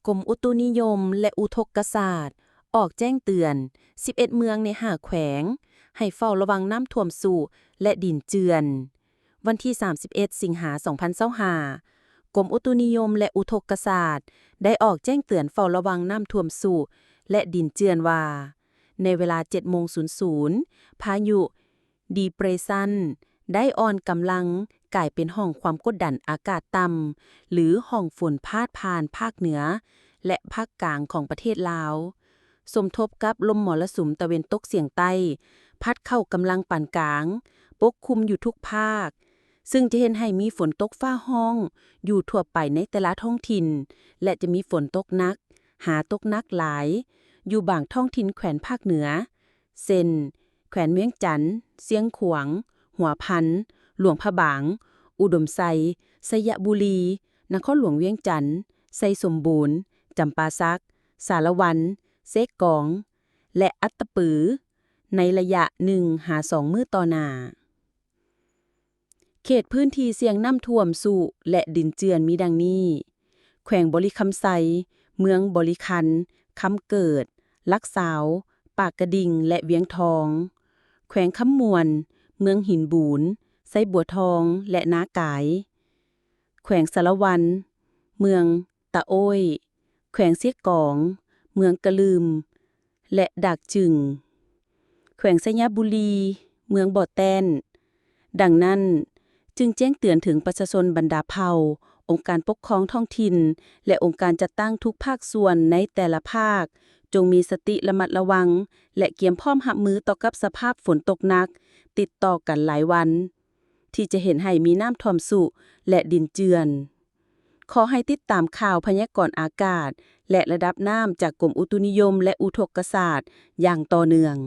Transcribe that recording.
ກົມອຸຕຸນິຍົມ ແລະ ອຸທົກກະສາດ ອອກແຈ້ງເຕືອນ ສິບເອັດ ເມືອງໃນ ຫ້າ ແຂວງ ໃຫ້ເຝົ້າລະວັງນ້ຳຖ້ວມຊຸ ແລະ ດິນເຈື່ອນ. ວັນທີ ສາມສິບເອັດ ສິງຫາ ສອງພັນຊາວຫ້າ ກົມອຸຕຸນິຍົມ ແລະ ອຸທົກກະສາດ ໄດ້ອອກແຈ້ງເຕືອນເຝົ້າລະວັງນ້ຳຖ້ວມຊຸ ແລະ ດິນເຈື່ອນວ່າ ໃນເວລາ ເຈັດໂມງ ພາຍຸ ດີເປຣຊັນ ໄດ້ອ່ອນກຳລັງກາຍເປັນຮ່ອງຄວາມກົດດັນອາກາດຕ່ຳ ຫຼື ຮ່ອງຝົນພາດຜ່ານພາກເໜືອ ແລະ ພາກກາງຂອງປະເທດລາວ, ສົມທົບກັບລົມມໍລະສຸມຕາເວັນຕົກສຽງໃຕ້ ພັດເຂົ້າກຳລັງປານກາງ ປົກຄຸມຢູ່ທຸກພາກ, ຊຶ່ງຈະເຮັດໃຫ້ມີຝົນຕົກຟ້າຮ້ອງຢູ່ທົ່ວໄປໃນແຕ່ລະທ້ອງຖິ່ນ ແລະ ຈະມີຝົນຕົກໜັກ ຫາຕົກໜັກຫຼາຍ ຢູ່ບາງທ້ອງຖິ່ນແຂວງພາກເໜືອ ເຊັ່ນ ແຂວງວຽງຈັນ, ຊຽງຂວາງ, ຫົວພັນ, ຫຼວງພະບາງ, ອຸດົມໄຊ, ໄຊຍະບູລີ, ນະຄອນຫຼວງວຽງຈັນ, ໄຊສົມບູນ, ຈຳປາສັກ, ສາລະວັນ, ເຊກອງ ແລະ ອັດຕະປື ໃນໄລຍະ ໜຶ່ງຫາສອງ ມື້ຕໍ່ໜ້າ. ເຂດພື້ນທີ່ສ່ຽງນ້ຳຖ້ວມຊຸ ແລະ ດິນເຈື່ອນມີດັ່ງນີ້: ແຂວງບໍລິຄຳໄຊ, ເມືອງບໍລິຄັນ, ຄຳເກີດ, ຫຼັກຊາວ, ປາກກະດິງ ແລະ ວຽງທອງ, ແຂວງຄຳມ່ວນ, ເມືອງຫີນບູນ, ໄຊບົວທອງ ແລະ ນາກາຍ, ແຂວງສາລະວັນ, ເມືອງຕະໂອ້ຍ, ແຂວງເຊກອງ, ເມືອງກະລຶມ ແລະ ດາກຈຶງ, ແຂວງໄຊຍະບູລີ, ເມືອງບໍ່ແຕ້ນ. ດັ່ງນັ້ນ, ຈຶ່ງແຈ້ງເຕືອນເຖິງປະຊາຊົນບັນດາເຜົ່າ, ອົງການປົກຄອງທ້ອງຖິ່ນ ແລະ ອົງການຈັດຕັ້ງທຸກພາກສ່ວນໃນແຕ່ລະພາກ, ຈົ່ງມີສະຕິລະມັດລະວັງ ແລະ ກຽມພ້ອມຮັບມືຕໍ່ກັບສະພາບຝົນຕົກໜັກຕິດຕໍ່ກັນຫຼາຍວັນ ທີ່ຈະເຮັດໃຫ້ມີນ້ຳຖ້ວມຊຸ ແລະ ດິນເຈື່ອນ. ຂໍໃຫ້ຕິດຕາມຂ່າວພະຍາກອນອາກາດ ແລະ ລະດັບນ້ຳຈາກກົມອຸຕຸນິຍົມ ແລະ ອຸທົກກະສາດຢ່າງຕໍ່ເນື່ອງ.